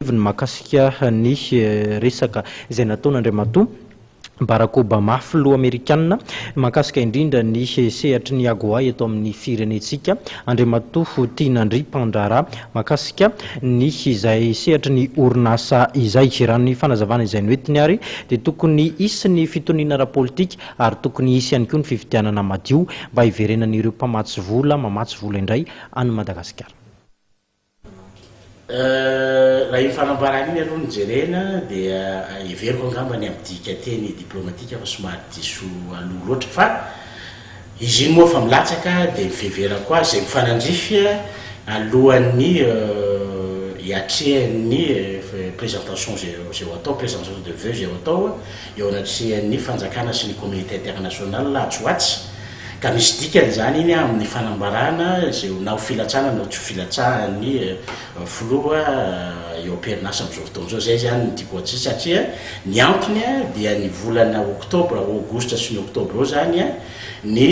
Heviny mahakasika ny resaka izay nataon'Andriamatoa Barack Obama, filoha amerikanina, mahakasika indrindra ny sehatry ny AGOA eto amin'ny firenentsika, Andriamatoa Tianandria mpandraharaha mahakasika ny izay sehatry ny orinasa izay. Raha ny fanazavana izay noentiny ary dia tokony hisy ny fitoniana ara-politika ary tokony hisy ihany koa ny fifidianana madio mba hiverenan'ireo mpamatsy vola mamatsy vola indray an'i Madagasikara. Raha iny fanambarana iny aloha no jerena dia heveriko angamba ny amin'ny dikanteny diplomatika fa somary diso aloha loatra fa izy iny moa efa milatsaka dia ny fiheverako azy izay mifanandrify alohan'ny hiatrehan'ny présentation izay ho atao, présentation de vœux izay ho atao eo anatrehan'ny fanjakana sy ny communauté internationale atsy ho atsy. Ka misy dikany izany iny amin'ny fanambarana izay ho na ho filatsahana na ho tsy ho filatsahan'ny filoha eo am-perinasa amin'izao fotoana izao. Izay izany no tiako hatsitsy satria ny antony dia ny volana oktobra, aogositra sy ny oktobra eo izany ny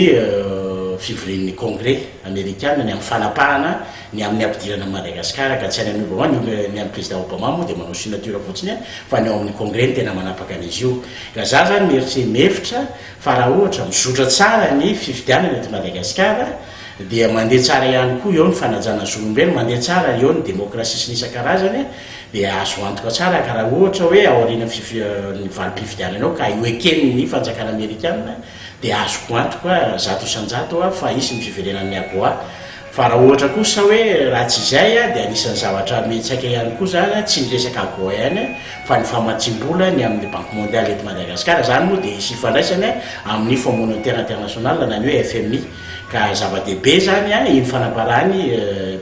fivorian'ny congrès amerikana ny amin'ny fanapahana ny amin'ny hampidirana an'i Madagasikara ka tsy any amin'i Obama, ny olona ny an'i président Obama moa dia manao signature fotsiny fa ny ao amin'ny congrès no tena manapaka an'izy io. Ka za izany mieritreritra mihevitra Fa raha ohatra mizotra tsara ny fifidianana eto Madagasikara dia mandeha tsara ihany koa eo ny fanajana zon'olombelona, mandeha tsara eo ny demokrasia sy ny isan-karazany dia azo antoka tsara ka raha ohatra hoe aorian'ny ny valim-pifidianana eo ka io eken'ny fanjakana amerikana dia azoko antoka 100% fa hisy ny fiverenan'ny AGOA. Fa raha ohatra kosa hoe raha tsy izay dia anisan'ny zavatra mihetsaika ihany koa izany, tsy ny resaka AGOA ihany fa ny famatsiam-bola ny amin'ny Banque Mondiale eto Madagasikara, izany moa dia hisy ifandraisany amin'ny Fonds Monétaire International na ny hoe FMI. Ka zava-dehibe izany iny fanambaran'i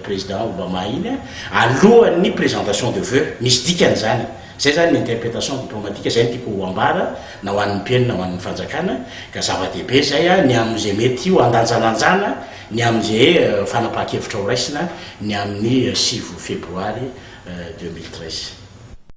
Président Obama iny alohan'ny présentation de vœux, misy dikany izany. Izay izany ny interprétation diplomatique, izay no tiako ho ambara na ho an'ny mpihaino na ho an'ny fanjakana, ka zava-dehibe izay ny amin'izay mety ho andanjalanjana ny amin'izay fanapahan-kevitra ho raisina ny amin'ny 9 febroary 2013.